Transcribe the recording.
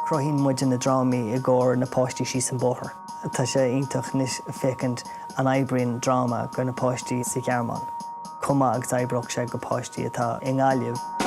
Cruthaíonn muide na drámaí i gcomhair na páistí síos an bóthar. Tá sé iontach anois féachaint an oibríonn dráma go na páistí sa Ghearmáin chomh maith agus oibreodh sé go páistí atá i nGaillimh.